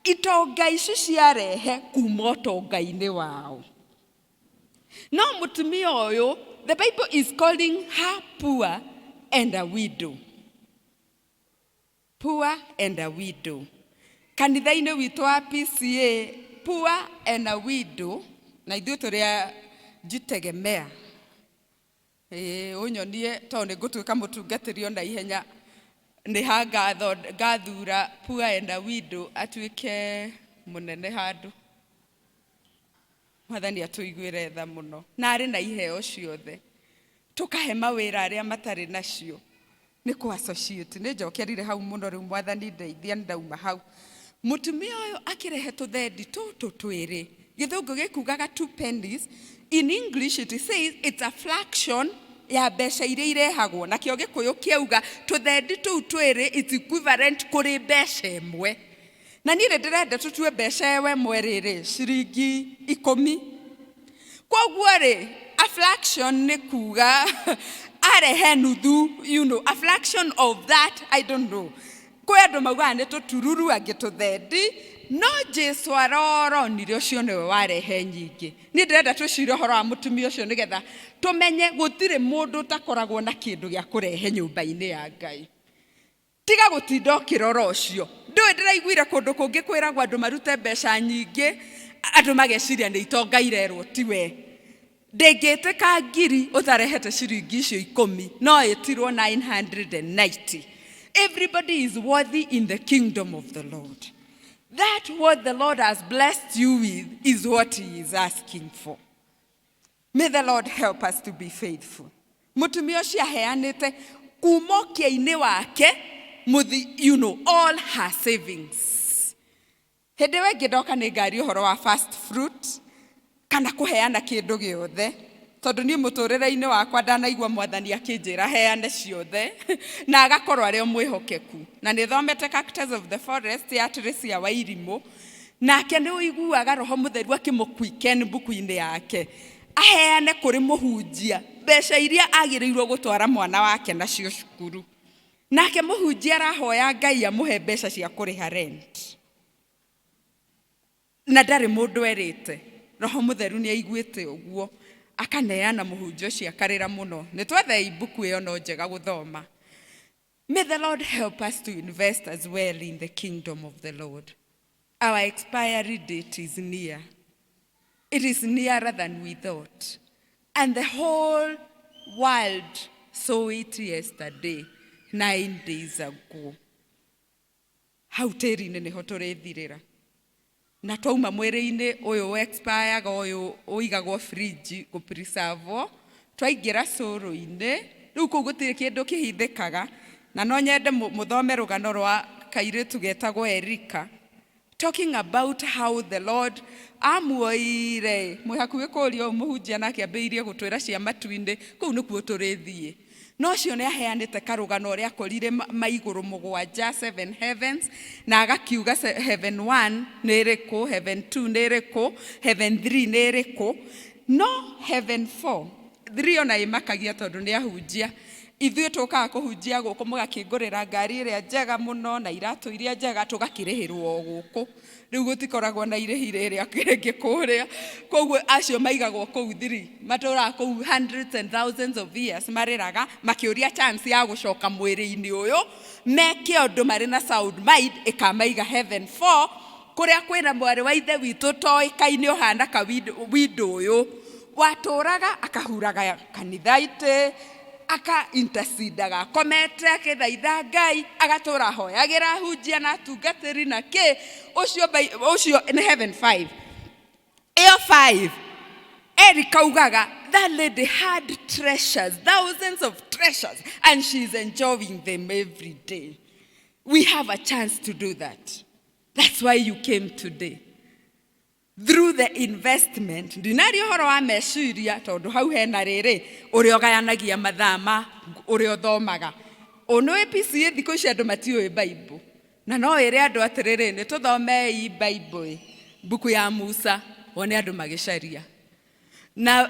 itonga ici ciarehe kuma ũtonga-inĩ wao no mũtumia ũyũ the Bible is calling her poor and a widow poor and a widow kanitha-inĩ witũ wa PCA poor and a widow na ithuĩ tũrĩ a jitegemea ĩĩ ũnyonie tondũ nĩ ngũtuĩka mũtungatĩri ona ihenya nĩ ha ngathura poor and a widow atuĩke mũnene handũ mwathani atũiguĩre tha mũno na arĩ na iheo ciothe tũkahe mawĩra arĩa matarĩ nacio nĩ kũ associate nĩ njokerire hau mũno rĩu mwathani ndeithia nĩ ndauma hau mũtumia ũyũ akĩrehe tũthendi tũtũ twĩrĩ gĩthũngũ gĩkugaga two pennies in English it says it's a fraction ya mbeca iria irehagwo nakĩo gĩkũyũ kĩauga tũthendi tũu twĩrĩ it's equivalent kũrĩ mbeca ĩmwe na niĩ nĩ ndĩrenda tũtue mbeca ĩyo ĩmwe rĩrĩ ciringi 10 koguo rĩ a fraction nĩ kuga arehe nuthu you know a fraction of that I don't know kwĩ andũ maugaga nĩ tũtururu angĩ tũthendi no Jesu aroronire ũcio nĩwe warehe nyingĩ niĩ ndĩrenda twĩcirie ũhoro wa mũtumia ũcio nĩgetha tũmenye gũtirĩ mũndũ ũtakoragwo na kĩndũ gĩa kũrehe nyũmba-inĩ ya Ngai. Tiga gũtinda ũkĩrora ũcio. Ndũĩ ndĩraiguire kũndũ kũngĩ kwĩragwo andũ marute mbeca nyingĩ, andũ mageciria nĩ itonga irerwo tiwe. Ndĩngĩtĩka ngiri ũtarehete ciringi icio 10, no ĩtirwo 990. Everybody is worthy in the kingdom of the Lord. That what the Lord has blessed you with is what he is asking for. May the Lord help us to be faithful. Mũtumia ũcio aheanĩte kuma ũkĩa-inĩ wake mũthi, all her savings. Hĩndĩ ĩyo ĩngĩ ndoka nĩ ngari ũhoro wa first fruit kana kũheana kĩndũ gĩothe, tondũ niĩ mũtũrĩre-inĩ wakwa ndanaigua mwathani akĩnjĩra heane ciothe na agakorwo arĩ o mwĩhokeku. Na nĩ thomete Cactus of the Forest ya Teresia Wairimũ, nake nĩ ũiguaga Roho Mũtheru akĩmũquicken mbuku-inĩ yake aheane kũrĩ mũhunjia mbeca iria agĩrĩirwo gũtwara mwana wake nacio cukuru. Nake mũhunjia arahoya Ngai amũhe mbeca cia kũrĩha rent, na ndarĩ mũndũ erĩte. Roho Mũtheru nĩ aiguĩte ũguo akaneana mũhunjia ũcio akarĩra mũno. Nĩ twethei mbuku ĩyo, no njega gũthoma. May the Lord help us to invest as well in the kingdom of the Lord. Our expiry date is near. It is nearer than we thought. And the whole world saw it yesterday, 9 days ago. Hau tĩri-inĩ nĩho tũrĩthirĩra. Na twauma mwĩrĩ-inĩ ũyũ expireaga, ũyũ ũigagwo fridge gũpreservwo, twaingĩra cũrũ-inĩ, rĩu kũu gũtirĩ kĩndũ kĩhithĩkaga. Na no nyende mũthome rũgano rwa kairĩtu getagwo Erika, talking about how the Lord amuoire mwĩ hakuhĩ kũũria ũũ mũhunjia nake ambĩrĩirie gũtwĩra cia matu-inĩ, kũu nĩkuo tũrĩthiĩ. No ũcio nĩ aheanĩte karũgano ũrĩa akorire maigũrũ mũgwanja, seven heavens, na agakiuga heaven 1 nĩ ĩrĩkũ, heaven 2 nĩ ĩrĩkũ, heaven 3 nĩ ĩrĩkũ, no heaven 4 3 ona ĩmakagia tondũ nĩ ahunjia. Ithuĩ tũkaga kũhunjia gũkũ mũgakĩngũrĩra ngari ĩrĩa njega mũno na iratũ iria njega, tũgakĩrĩhĩrwo o gũkũ. Rĩu gũtikoragwo na irĩhi rĩrĩa rĩngĩ kũrĩa. Koguo acio maigagwo kũu thiri, matũraga kũu hundreds and thousands of years, marĩraga makĩũria chance ya gũcoka mwĩrĩ-inĩ ũyũ meke ũndũ marĩ na sound mind ĩkamaiga heaven 4, kũrĩa kwĩna mwarĩ wa ithe witũ toĩkaine ũhana ka window ũyũ watũraga akahuraga kanitha itĩ, aka intercedaga akomete akĩthaitha Ngai, agatũra ahoyagĩra ahunjia na atungatĩri na kĩ. Ũcio ũcio nĩ heaven 5. Ĩyo 5 Erica ugaga that lady had treasures, thousands of treasures, and she's enjoying them every day. We have a chance to do that. That's why you came today, through the investment. Ndinaria ũhoro wa meciria tondũ hau hena rĩrĩ ũrĩa ũgayanagia mathaa ma ũrĩa ũthomaga. Ũnũ PCA thikũ ici andũ matiũĩ Bible, na no ĩre andũ atĩrĩrĩ, nĩ tũthomei Bible, mbuku ya Musa, wone andũ magĩcaria na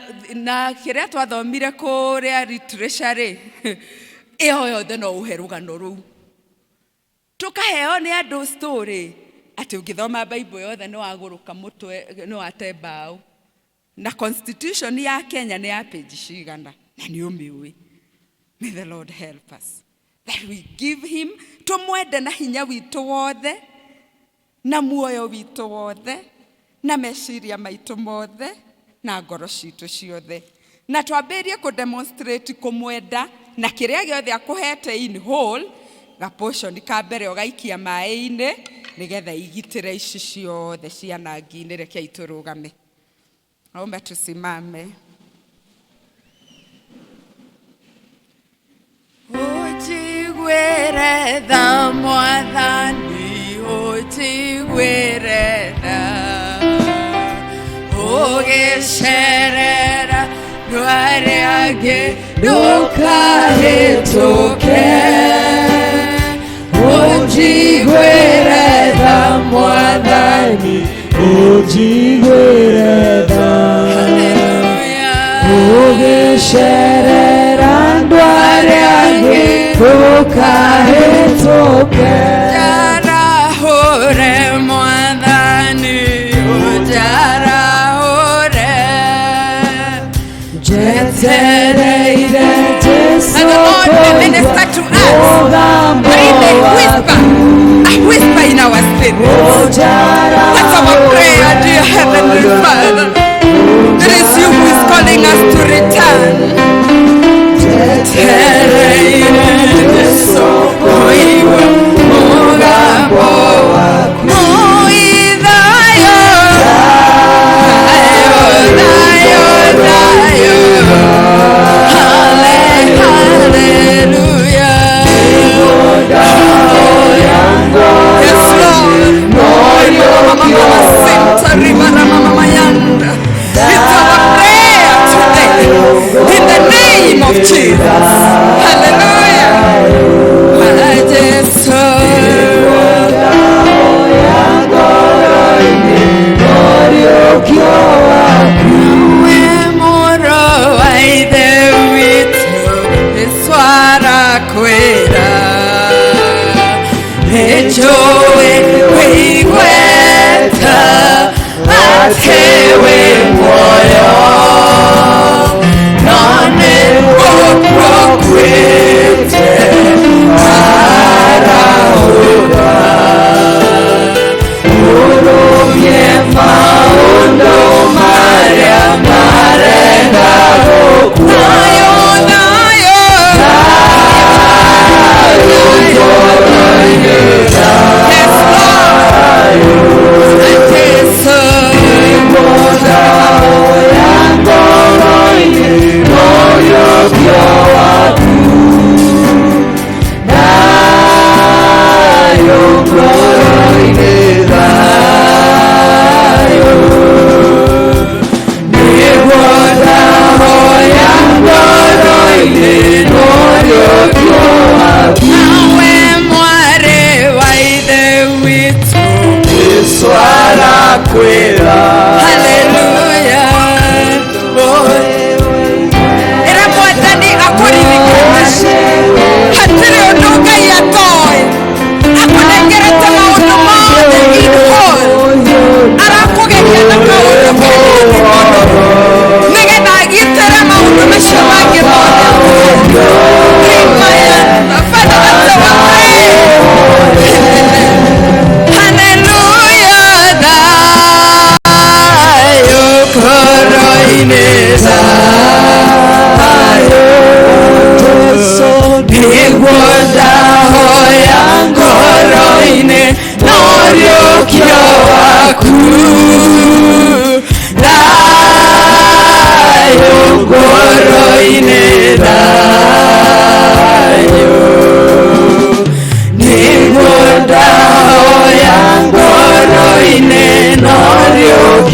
kĩrĩa twathomire kũrĩa literature rĩ, ĩyo yothe no ũhe rũgano rũu tũkaheo nĩ andũ story atĩ ũngĩthoma Bible yothe nĩ wagũrũka mũtwe, nĩ wate mbaũ. Na constitution ya Kenya nĩ ya page cigana na nĩ ũmĩũĩ? May the Lord help us that we give him, tũmwende na hinya witũ wothe na muoyo witũ wothe na meciria maitũ mothe na ngoro citũ ciothe, na twambĩrĩrie kũ demonstrate kũmwenda na kĩrĩa gĩothe akũhete in whole. Ga portion ka mbere ũgaikia maĩ-inĩ nĩgetha igitĩre ici ciothe cianangi-inĩ. Rekei tũrũgame. Naomba tusimame. Ũnjiguĩre tha mwathani, ũnjiguĩre tha, ũgĩcerera andũ arĩa angĩ ndũkahĩtũke. Ũnjiguĩre tha mwathani, ũnjiguĩre tha. Hallelujah. Ũgĩcerera andũ arĩa angĩ ndũkahĩtũke. Njarahũre mwathani, ũnjarahũre. Njetereire Jesu. May the Lord minister to us. us, that he may whisper a whisper in our spirits. That's our prayer, dear Heavenly Father. It is you who is calling us to return. It's our prayer today in the name of Jesus. Hallelujah.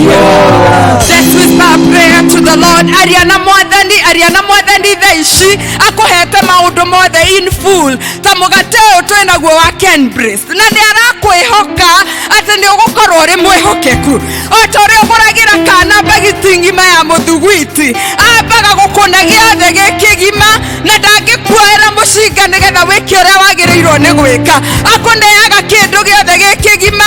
Let's whisper a prayer to the Lord. Aria na mwathani, aria na mwathani thaa ici akuhete maundu mothe in full ta mugate uyu twinaguo wa Kenbrace, na ni arakwihoka ati ni ugukorwo uri mwihokeku o ta uria uguragira kana mbagiti ng'ima ya muthugwiti, ambaga gukuna giothe gikigima na ndangikuoera mucinga nigetha wike uria wagiriirwo ni gwika. Akuneaga kindu giothe gikigima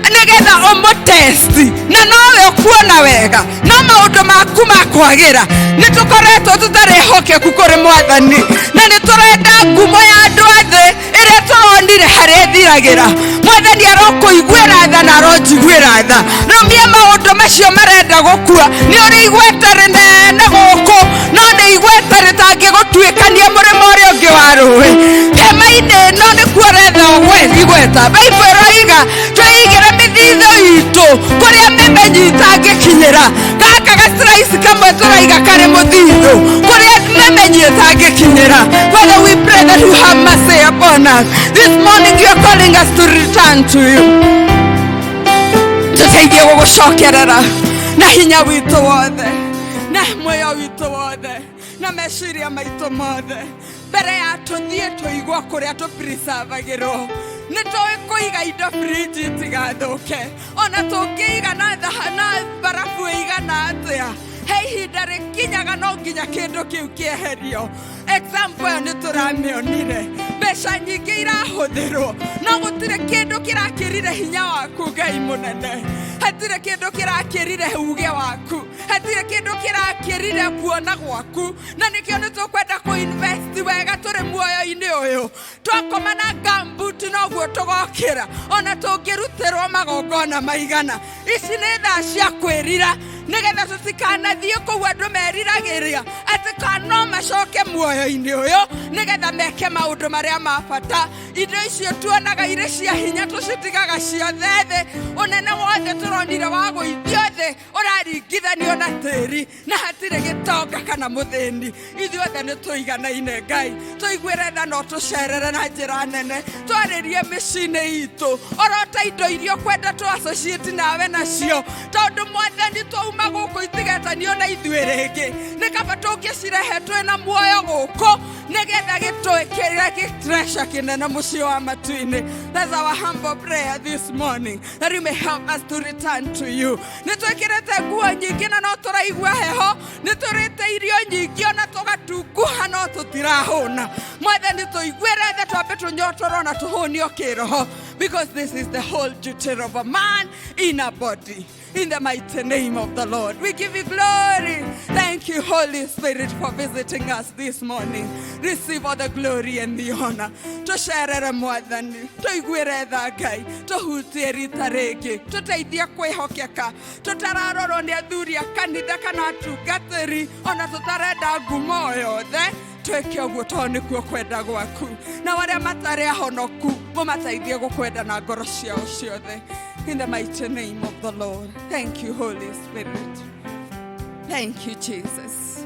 nigetha umutesti na nowe ukuona wega no maundu maku makwagira. Ni tukoretwo tutari hokeku kuri mwathani na ni turenda ngumo ya andu othe iria turonire haria ithiragira. Mwathani arokuiguira tha na aronjiguira tha. Rumia maundu macio marenda gukua. Ni uri igweta rinene guku no ni igweta ritangigutuikania murimo uria ungi wa rui. Hema-ini ino nikuo uretha igweta. Bible iroiga twigire mithitho itu kuria mimenyi itangikinyira. Gaka gaciraici kamwe turaiga kari muthitho kuria mimenyi itangikinyira. Father, we pray that you have mercy upon us. This morning you are calling us to return to you. Tuteithie gugucokerera na hinya witu wothe na muoyo witu wothe na meciria maitu mothe. Mbere ya tuthie tuigwo kuria tupreservagirwo nĩ tũĩ kũiga indo fridge itigathuke, ona tũngĩiga na barabu ĩigana atĩa, he ihinda rĩkinyaga no nginya kĩndũ kĩu kĩeherio. Example ĩyo nĩ tũramĩonire, mbeca nyingĩ irahũthĩrwo no gũtirĩ kĩndũ kĩrakĩrire hinya waku Ngai mũnene, hatirĩ kĩndũ kĩrakĩrire uge waku, hatirĩ kĩndũ kĩrakĩrire Gũkĩrire kuona gwaku, na nĩkĩo nĩ tũkwenda kũ-invest wega tũrĩ muoyo-inĩ ũyũ. Twakoma na ngambuti noguo tũgokĩra, ona tũngĩrutĩrwo magongona maigana. Ici nĩ thaa cia kwĩrira, nĩgetha tũtikanathiĩ kũu andũ meriragĩria atĩ ka no macoke muoyo-inĩ ũyũ nĩgetha meke maũndũ marĩa ma bata. Indo icio tuonaga irĩ cia hinya tũcitigaga ciothe thĩ. Ũnene wothe tũronire wa gũithio thĩ ũraringithanio na tĩri, na hatirĩ gĩtonga kana mũthĩni, ithuothe nĩ tũiganaine. Ngai, tũiguĩre tha no tũcerere na njĩra nene, twarĩrie mĩciĩ-inĩ itũ orota indo iria ũkwenda tũ associate nawe nacio, tondũ Mwathani, twauma gũkũ itigetanio na ithuĩ rĩngĩ. Nĩ kaba tũngĩcirehe twĩna muoyo gũkũ, nĩgetha gĩtwĩkĩre gĩtreasure kĩnene mũciĩ wa matu-inĩ. That's our humble prayer this morning, that you may help us to return to you. Nĩ twĩkĩrĩte nguo nyingĩ na no tũraigua heho, nĩ tũrĩte irio nyingĩ ona tũgatunguha no tũtirahũna. Mwathani, tũiguĩre tha, twambe tũnyotorwo na tũhũnio kĩroho, because this is the whole duty of a man in a body. In the mighty name of the Lord, we give you glory. Thank you, Holy Spirit, for visiting us this morning. Receive all the glory and the honor. Tũcerere Mwathani, tũiguĩre tha Ngai, tũhutie rita rĩngĩ, tũteithie kwĩhokeka, tũtararorwo nĩ athuri a kanitha kana atungatĩri, ona tũtarenda ngumo o yothe, twĩke ũguo tondũ nĩkuo kwenda gwaku. Na arĩa matarĩ ahonoku, mũmateithie gũkwenda na ngoro ciao ciothe. In the mighty name of the Lord. Thank you, Holy Spirit. Thank you, Jesus.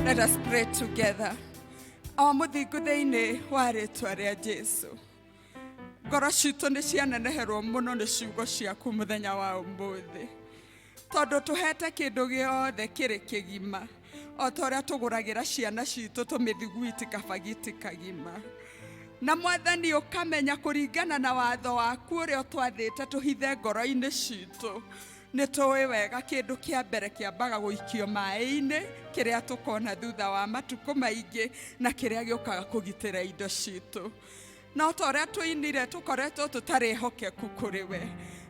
Let us pray together. Awa mũthingu, thĩinĩ wa rĩtwa rĩa Jesu, ngoro citũ nĩ cianeneherwo mũno nĩ ciugo ciaku mũthenya wa ũmũthĩ, tondũ tũhete kĩndũ gĩothe kĩrĩ kĩgima, o ta ũrĩa tũgũragĩra ciana citũ tũmĩthiguiti kabagiti kagima. Na Mwathani, ũkamenya kũringana na watho waku ũrĩa ũtwathĩte tũhithe ngoro-inĩ citũ, nĩ tũĩ wega kĩndũ kĩa mbere kĩambaga gũikio maĩ-inĩ, kĩrĩa tũkona thutha wa matukũ maingĩ, na kĩrĩa gĩũkaga kũgitĩra indo citũ. No ta ũrĩa tũinire, tũkoretwo tũtarĩ ehokeku kũrĩ we,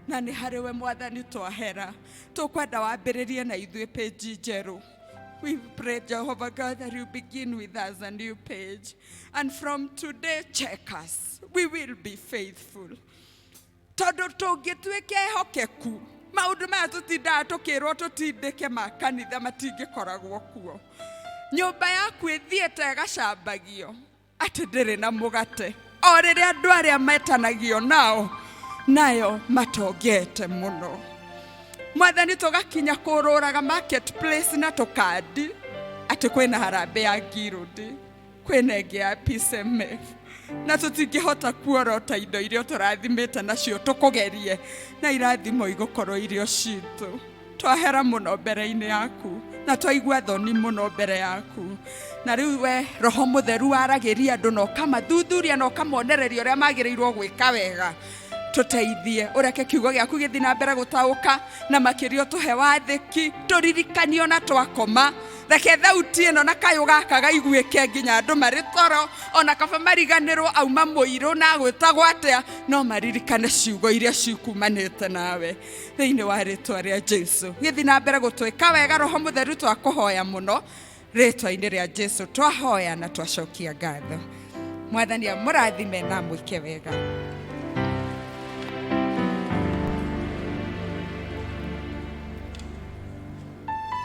na nĩ harĩ we Mwathani twahera. Tũkwenda wambĩrĩrie na ithuĩ page njerũ. We pray, Jehovah God, that you begin with us a new page. And from today, check us. We will be faithful. Tondũ tũngĩtuĩka ehokeku, maũndũ maya tũtindaga tũkĩrwo tũtindĩke ma kanitha matingĩkoragwo kuo. Nyũmba yaku ĩthiĩte ĩgacambagio atĩ ndĩrĩ na mũgate, o rĩrĩa andũ arĩa metanagio nao nayo matongete mũno. Mwathani, tũgakinya kũrũraga marketplace na tũkandi atĩ kwĩna harambĩ ya Guild, kwĩna ĩngĩ ya PCMF, na tũtingĩhota kuorota indo iria tũrathimĩte nacio tũkũgerie na irathimo igũkorwo irio citũ. Twahera mũno mbere-inĩ yaku na twaigua thoni mũno mbere yaku. Na rĩu we Roho Mũtheru waragĩria andũ na ũkamathuthuria na ũkamonereria ũrĩa magĩrĩirwo gwĩka wega, tũteithie ũreke kiugo gĩaku gĩthiĩ na mbere gũtaũka, na makĩria ũtũhe wathĩki, tũririkanio na twakoma. Reke thauti ĩno na kayũ gaka gaiguĩke nginya andũ marĩ toro, ona kaba mariganĩrwo auma mũirũ na agwĩtagwo atĩa, no maririkane ciugo iria cikumanĩte nawe. Thĩinĩ wa rĩtwa rĩa Jesu, gĩthiĩ na mbere gũtwĩka wega, Roho Mũtheru, twakũhoya mũno. Rĩtwa-inĩ rĩa Jesu twahoya na twacokia ngatho. Mwathani amũrathime na mwĩke wega.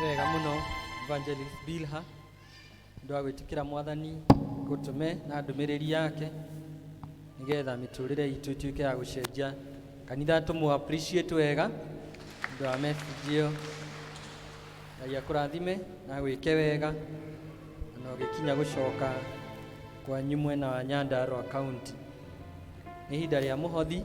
Wega mũno, Evangelist Bilha, ũndũ wa gwĩtĩkĩra Mwathani gũtũme na ndũmĩrĩri yake nĩgetha mĩtũrĩre itũ ĩtuĩke ya gũcenjia. Kanitha, tũmũ appreciate wega ũndũ wa message ĩyo. Ngai akũrathime na gwĩke wega, na ũgĩkinya gũcoka kwanyu mwena wa Nyandarua County. Nĩ ihinda rĩa mũhothi.